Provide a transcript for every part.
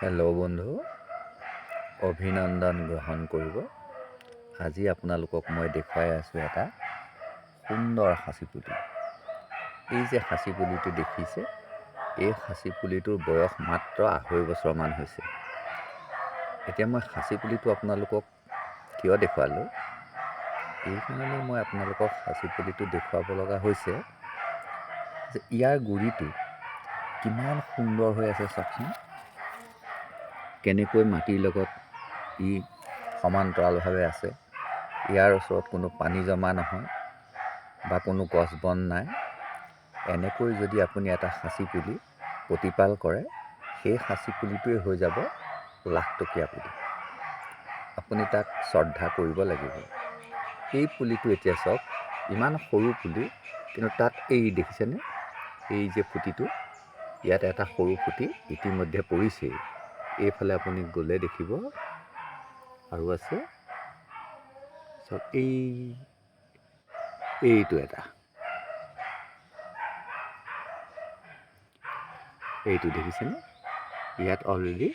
Hello' বন্ধু, অভিনন্দন গ্ৰহণ কৰিব। আজি আপোনালোকক মই দেখুৱাই আছোঁ এটা সুন্দৰ সাঁচি পুলি। এই যে সাঁচি পুলিটো দেখিছে, এই সাঁচি পুলিটোৰ বয়স মাত্ৰ 2.5 বছৰমান হৈছে। এতিয়া মই সাঁচি পুলিটো আপোনালোকক কিয় দেখুৱালোঁ? এইকাৰণে মই আপোনালোকক সাঁচি পুলিটো দেখুৱাব লগা হৈছে যে ইয়াৰ গুৰিটো কিমান সুন্দৰ হৈ আছে চাওকচোন। কেনেকৈ মাটিৰ লগত ই সমান্তৰালভাৱে আছে। ইয়াৰ ওচৰত কোনো পানী জমা নহয় বা কোনো গছ বন নাই। এনেকৈ যদি আপুনি এটা সাঁচি পুলি প্ৰতিপাল কৰে, সেই সাঁচি পুলিটোৱে হৈ যাব লাখটকীয়া পুলি। আপুনি তাক শ্ৰদ্ধা কৰিব লাগিব। এই পুলিটো এতিয়া চাওক, ইমান সৰু পুলি, কিন্তু তাত এই দেখিছেনে, এই যে ফুটিটো, ইয়াত এটা সৰু ফুটি ইতিমধ্যে পৰিছেই। এইফালে আপুনি গ'লে দেখিব আৰু আছে। চাওক, এইটো এটা, এইটো দেখিছেনে? ইয়াত অলৰেডি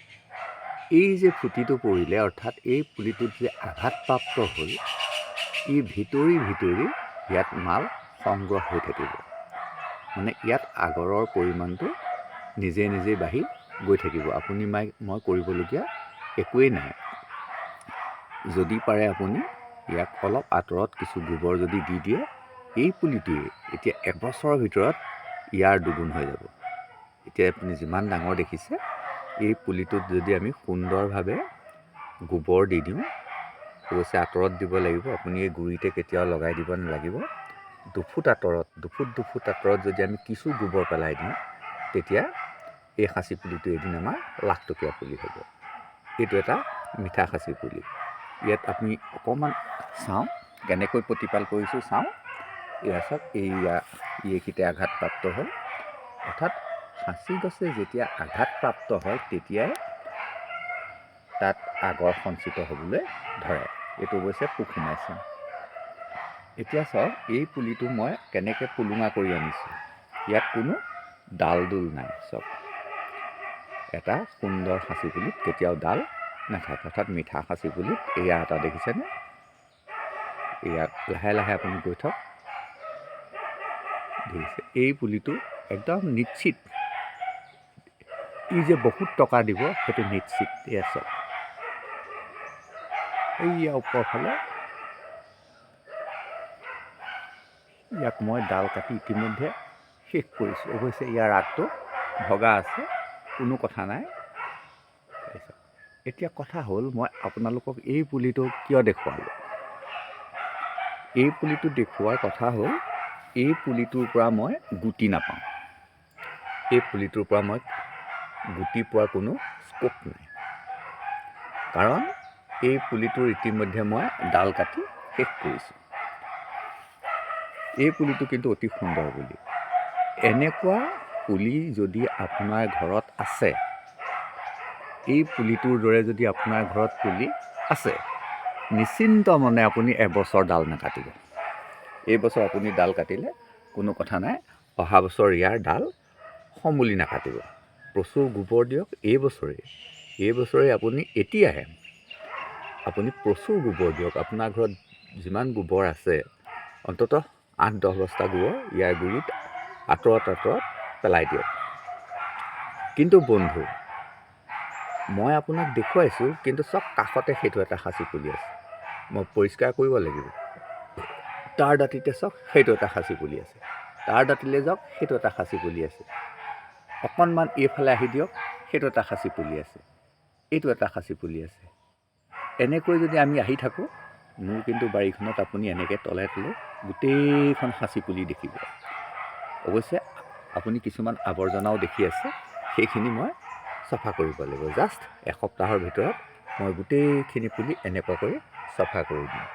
এই যে ফুটিটো পৰিলে, অৰ্থাৎ এই পুলিটোত যে আঘাতপ্ৰাপ্ত হ'ল, ই ভিতৰি ভিতৰি ইয়াত মাল সংগ্ৰহ হৈ থাকিব। মানে ইয়াত আগৰৰ পৰিমাণটো নিজে নিজেই বাঢ়ি গৈ থাকিব। আপুনি মই কৰিবলগীয়া একোৱেই নাই। যদি পাৰে আপুনি ইয়াক অলপ আঁতৰত কিছু গোবৰ যদি দি দিয়ে, এই পুলিটোৱে এতিয়া এবছৰৰ ভিতৰত ইয়াৰ দুগুণ হৈ যাব। এতিয়া আপুনি যিমান ডাঙৰ দেখিছে, এই পুলিটোত যদি আমি সুন্দৰভাৱে গোবৰ দি দিওঁ, অৱশ্যে আঁতৰত দিব লাগিব, আপুনি এই গুৰিতে কেতিয়াও লগাই দিব নালাগিব। 2 ফুট আঁতৰত, 2 ফুট 2 ফুট আঁতৰত যদি আমি কিছু গোবৰ পেলাই দিওঁ, তেতিয়া এই সাঁচি পুলিটো এদিন আমাৰ লাখটকীয়া পুলি হ'ব। এইটো এটা মিঠা সাঁচি পুলি। ইয়াত আপুনি অকণমান চাওঁ কেনেকৈ প্ৰতিপাল কৰিছোঁ চাওঁ। এয়া চাওক, এইয়া এইখিতে আঘাতপ্ৰাপ্ত হ'ল। অৰ্থাৎ সাঁচি গছে যেতিয়া আঘাতপ্ৰাপ্ত হয়, তেতিয়াই তাত আগৰ সঞ্চিত হ'বলৈ ধৰে। এইটো অৱশ্যে পোক সোমাইছে। এতিয়া চাওক, এই পুলিটো মই কেনেকৈ পুলুঙা কৰি আনিছোঁ। ইয়াত কোনো ডাল ডোল নাই। চাওক, এটা সুন্দৰ সাঁচি পুলিত কেতিয়াও ডাল নাথাকে, অৰ্থাৎ মিঠা সাঁচি পুলিত। এয়া এটা দেখিছেনে? ইয়াত লাহে লাহে আপুনি গৈ থাকক। দেখিছে, এই পুলিটো একদম নিশ্চিত, ই যে বহুত টকা দিব সেইটো নিশ্চিত। এয়া চাওক, এইয়া ওপৰ ফালে ইয়াক মই ডাল কাটি ইতিমধ্যে শেষ কৰিছোঁ। অৱশ্যে ইয়াৰ আগটো ভগা আছে, কোনো কথা নাই। এতিয়া কথা হ'ল, মই আপোনালোকক এই পুলিটো কিয় দেখুৱালোঁ? এই পুলিটো দেখুওৱাৰ কথা হ'ল, এই পুলিটোৰ পৰা মই গুটি নাপাওঁ। এই পুলিটোৰ পৰা মই গুটি পোৱাৰ কোনো স্ক'প নাই, কাৰণ এই পুলিটোৰ ইতিমধ্যে মই ডাল কাটি শেষ কৰিছোঁ। এই পুলিটো কিন্তু অতি সুন্দৰ পুলি। এনেকুৱা পুলি যদি আপোনাৰ ঘৰত আছে, এই পুলিটোৰ দৰে যদি আপোনাৰ ঘৰত পুলি আছে, নিশ্চিন্ত মনে আপুনি এবছৰ ডাল নাকাটিব। এই বছৰ আপুনি ডাল কাটিলে কোনো কথা নাই, অহা বছৰ ইয়াৰ ডাল সমূলি নাকাটিব। প্ৰচুৰ গোবৰ দিয়ক। এই বছৰেই আপুনি এতিয়াহে আপুনি প্ৰচুৰ গোবৰ দিয়ক। আপোনাৰ ঘৰত যিমান গোবৰ আছে, অন্ততঃ 8-10 বস্তা গোবৰ ইয়াৰ গুৰিত আঁতৰত আঁতৰত পেলাই দিয়ক। কিন্তু বন্ধু, মই আপোনাক দেখুৱাইছোঁ, কিন্তু চব কাষতে সেইটো এটা সাঁচি পুলি আছে, মই পৰিষ্কাৰ কৰিব লাগিব। তাৰ দাঁতিতে চাওক, সেইটো এটা সাঁচি পুলি আছে। তাৰ দাঁতিলৈ যাওক, সেইটো এটা সাঁচি পুলি আছে। অকণমান এইফালে আহি দিয়ক, সেইটো এটা সাঁচি পুলি আছে। এইটো এটা সাঁচি পুলি আছে। এনেকৈ যদি আমি আহি থাকোঁ, মোৰ কিন্তু বাৰীখনত আপুনি এনেকৈ তলে তলে গোটেইখন সাঁচি পুলি দেখিব। অৱশ্যে আপুনি কিছুমান আৱৰ্জনাও দেখি আছে, সেইখিনি মই চফা কৰিব লাগিব। জাষ্ট এসপ্তাহৰ ভিতৰত মই গোটেইখিনি পুলি এনেকুৱা কৰি চফা কৰি দিম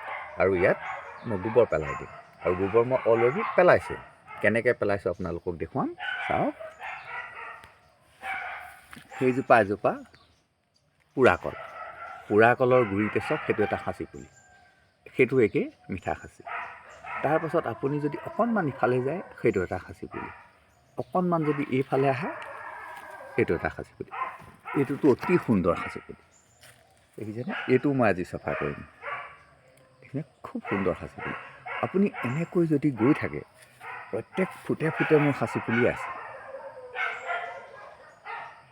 আৰু ইয়াত মই গোবৰ পেলাই দিম। আৰু গোবৰ মই অলৰেডি পেলাইছোঁ। কেনেকৈ পেলাইছোঁ আপোনালোকক দেখুৱাম, চাওক। সেইজোপা এজোপা পোৰা কল। পোৰা কলৰ গুৰিতে চাওক, সেইটো এটা সাঁচি পুলি, সেইটো একেই মিঠা সাঁচি। তাৰপাছত আপুনি যদি অকণমান ইফালে যায়, সেইটো এটা সাঁচি পুলি। অকণমান যদি এইফালে আহে, সেইটো এটা সাঁচি পুলি। এইটোতো অতি সুন্দৰ সাঁচি পুলি, দেখিছেনে? এইটো মই আজি চফা কৰিম। দেখিছেনে? খুব সুন্দৰ সাঁচি পুলি। আপুনি এনেকৈ যদি গৈ থাকে, প্ৰত্যেক ফুটে ফুটে মোৰ সাঁচি পুলি আছে,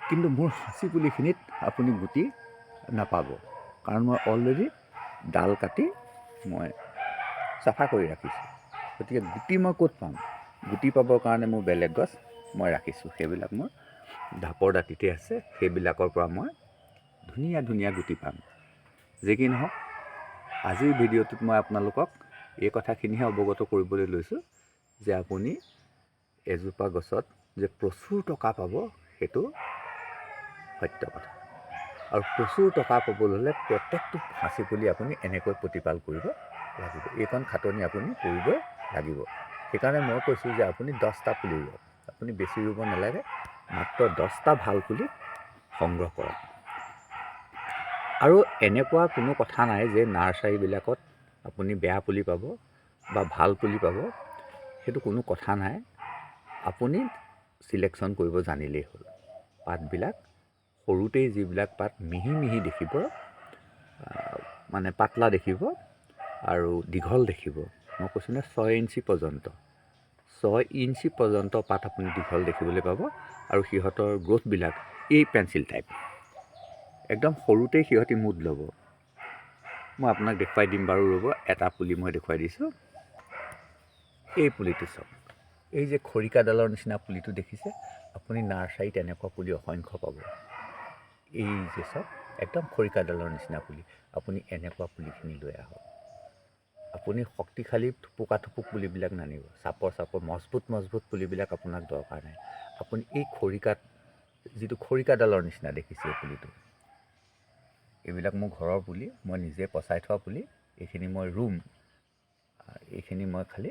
কিন্তু মোৰ সাঁচি পুলিখিনিত আপুনি গুটি নাপাব, কাৰণ মই অলৰেডি ডাল কাটি মই চাফা কৰি ৰাখিছোঁ। গতিকে গুটি মই ক'ত পাম? গুটি পাবৰ কাৰণে মোৰ বেলেগ গছ মই ৰাখিছোঁ, সেইবিলাক মোৰ ঢাপৰ দাঁতিতে আছে। সেইবিলাকৰ পৰা মই ধুনীয়া ধুনীয়া গুটি পাম। যি কি নহওক, আজিৰ ভিডিঅ'টোত মই আপোনালোকক এই কথাখিনিহে অৱগত কৰিবলৈ লৈছোঁ যে আপুনি এজোপা গছত যে প্ৰচুৰ টকা পাব, সেইটো সত্য কথা। আৰু প্ৰচুৰ টকা পাবলৈ হ'লে প্ৰত্যেকটো সাঁচি পুলি আপুনি এনেকৈ প্ৰতিপাল কৰিব লাগিব, এইকণ খাটনি আপুনি কৰিবই লাগিব। সেইকাৰণে মই কৈছোঁ যে আপুনি 10টা পুলি ৰুৱক, আপুনি বেছি ৰুব নালাগে, মাত্ৰ 10টা ভাল পুলি সংগ্ৰহ কৰক। আৰু এনেকুৱা কোনো কথা নাই যে নাৰ্চাৰীবিলাকত আপুনি বেয়া পুলি পাব বা ভাল পুলি পাব, সেইটো কোনো কথা নাই। আপুনি চিলেকশ্যন কৰিব জানিলেই হ'ল। পাতবিলাক সৰুতেই যিবিলাক পাত মিহি মিহি দেখিব, মানে পাতলা দেখিব আৰু দীঘল দেখিব, মই কৈছোঁ নে 6 ইঞ্চি পৰ্যন্ত, 6 ইঞ্চি পৰ্যন্ত পাত আপুনি দীঘল দেখিবলৈ পাব। আৰু সিহঁতৰ গ্ৰ'থবিলাক এই পেঞ্চিল টাইপ, একদম সৰুতেই সিহঁতি মুদ ল'ব। মই আপোনাক দেখুৱাই দিম বাৰু, ৰ'ব, এটা পুলি মই দেখুৱাই দিছোঁ। এই পুলিটো চাওক, এই যে খৰিকাডালৰ নিচিনা পুলিটো দেখিছে, আপুনি নাৰ্চাৰীত এনেকুৱা পুলি অসংখ্য পাব। এই যে চাওক, একদম খৰিকাডালৰ নিচিনা পুলি, আপুনি এনেকুৱা পুলিখিনি লৈ আহক। আপুনি শক্তিশালী থোপোকা থোপোক পুলিবিলাক নানিব, চাপৰ চাপৰ মজবুত মজবুত পুলিবিলাক আপোনাক দৰকাৰ নাই। আপুনি এই খৰিকাত যিটো খৰিকাডালৰ নিচিনা দেখিছে এই পুলিটো, এইবিলাক মোৰ ঘৰৰ পুলি, মই নিজে পচাই থোৱা পুলি। এইখিনি মই ৰুম, এইখিনি মই খালি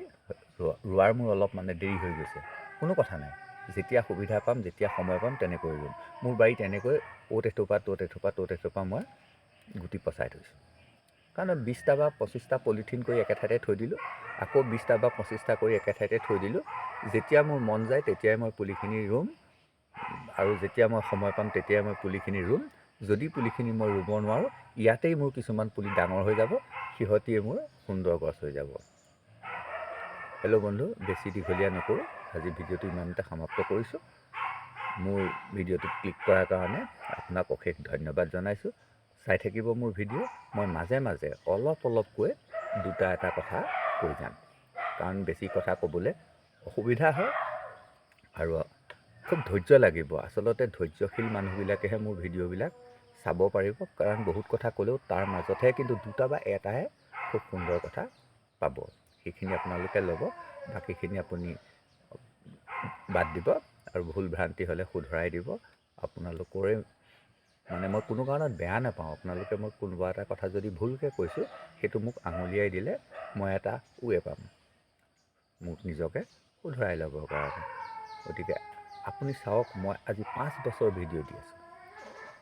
ৰোৱাৰ মোৰ অলপ মানে দেৰি হৈ গৈছে, কোনো কথা নাই। যেতিয়া সুবিধা পাম, যেতিয়া সময় পাম তেনেকৈ ৰুম। মোৰ বাৰীত এনেকৈ অ'ত এথোপা ত'ত এথোপা ত'ত এথোপা মই গুটি পচাই থৈছোঁ, কাৰণ 20টা বা 25টা পলিথিন কৰি একে ঠাইতে থৈ দিলোঁ, আকৌ 20টা বা 25টা কৰি একে ঠাইতে থৈ দিলোঁ। যেতিয়া মোৰ মন যায় তেতিয়াই মই পুলিখিনি ৰুম, আৰু যেতিয়া মই সময় পাম তেতিয়াই মই পুলিখিনি ৰুম। যদি পুলিখিনি মই ৰুব নোৱাৰোঁ, ইয়াতেই মোৰ কিছুমান পুলি ডাঙৰ হৈ যাব, সিহঁতিয়ে মোৰ সুন্দৰ গছ হৈ যাব। হেল্ল' বন্ধু, বেছি দীঘলীয়া নকৰোঁ, আজি ভিডিঅ'টো ইমানতে সমাপ্ত কৰিছোঁ। মোৰ ভিডিঅ'টোত ক্লিক কৰাৰ কাৰণে আপোনাক অশেষ ধন্যবাদ জনাইছোঁ। চাই থাকিব মোৰ ভিডিঅ', মই মাজে মাজে অলপ অলপকৈ দুটা এটা কথা কৈ যাম, কাৰণ বেছি কথা ক'বলৈ অসুবিধা হয় আৰু খুব ধৈৰ্য লাগিব। আচলতে ধৈৰ্যশীল মানুহবিলাকেহে মোৰ ভিডিঅ'বিলাক চাব পাৰিব, কাৰণ বহুত কথা ক'লেও তাৰ মাজতহে কিন্তু দুটা বা এটাহে খুব সুন্দৰ কথা পাব। সেইখিনি আপোনালোকে ল'ব, বাকীখিনি আপুনি বাদ দিব আৰু ভুল ভ্ৰান্তি হ'লে শুধৰাই দিব। আপোনালোকৰে মানে মই কোনো কাৰণত বেয়া নাপাওঁ, আপোনালোকে মই কোনোবা এটা কথা যদি ভুলকৈ কৈছোঁ সেইটো মোক আঙুলিয়াই দিলে মই এটা ৱে পাম মোক নিজকে শুধৰাই ল'বৰ কাৰণে। গতিকে আপুনি চাওক, মই আজি 5 বছৰ ভিডিঅ' দি আছোঁ,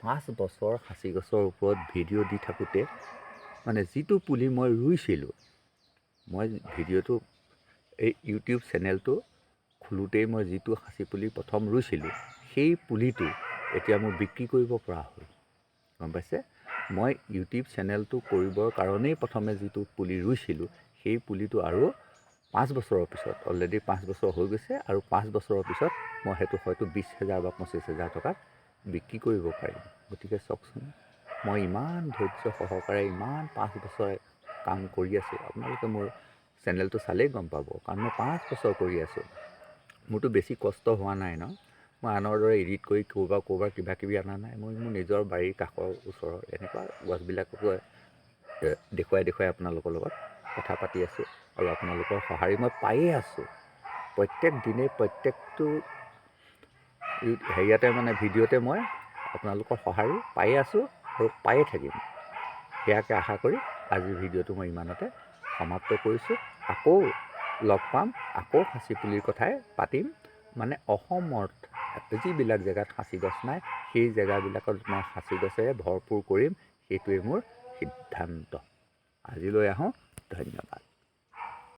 5 বছৰ সাঁচি গছৰ ওপৰত ভিডিঅ' দি থাকোঁতে মানে যিটো পুলি মই ৰুইছিলোঁ, মই ভিডিঅ'টো এই ইউটিউব চেনেলটো খোলোঁতেই মই যিটো সাঁচি পুলি প্ৰথম ৰুইছিলোঁ, সেই পুলিটো এতিয়া মোৰ বিক্ৰী কৰিব পৰা হ'ল, গম পাইছে? মই ইউটিউব চেনেলটো কৰিবৰ কাৰণেই প্ৰথমে যিটো পুলি ৰুইছিলোঁ, সেই পুলিটো আৰু 5 বছৰৰ পিছত, অলৰেডি 5 বছৰ হৈ গৈছে, আৰু 5 বছৰৰ পিছত মই সেইটো হয়তো 20,000 বা 25,000 টকাত বিক্ৰী কৰিব পাৰিম। গতিকে চাওকচোন, মই ইমান ধৈৰ্য সহকাৰে ইমান 5 বছৰে কাম কৰি আছোঁ। আপোনালোকে মোৰ চেনেলটো চালেই গম পাব, কাৰণ মই 5 বছৰ কৰি আছোঁ, মোৰতো বেছি কষ্ট হোৱা নাই ন। মই আনৰ দৰে এডিট কৰি ক'ৰবাৰ ক'ৰবাৰ কিবা কিবি অনা নাই, মই মোৰ নিজৰ বাৰীৰ কাষৰ ওচৰৰ এনেকুৱা গছবিলাককো দেখুৱাই দেখুৱাই আপোনালোকৰ লগত কথা পাতি আছোঁ, আৰু আপোনালোকৰ সঁহাৰি মই পায়ে আছোঁ প্ৰত্যেক দিনেই, প্ৰত্যেকটো হেৰিয়াতে মানে ভিডিঅ'তে মই আপোনালোকৰ সঁহাৰি পায়ে আছোঁ আৰু পায়ে থাকিম। সেয়াকে আশা কৰি আজিৰ ভিডিঅ'টো মই ইমানতে সমাপ্ত কৰিছোঁ। আকৌ লগ পাম, আকৌ সাঁচি পুলিৰ কথাই পাতিম। মানে অসমত যিবিলাক জেগাত সাঁচি গছ নাই, সেই জেগাবিলাকত মই সাঁচি গছেৰে ভৰপূৰ কৰিম, সেইটোৱেই মোৰ সিদ্ধান্ত। আজিলৈ আহোঁ, ধন্যবাদ।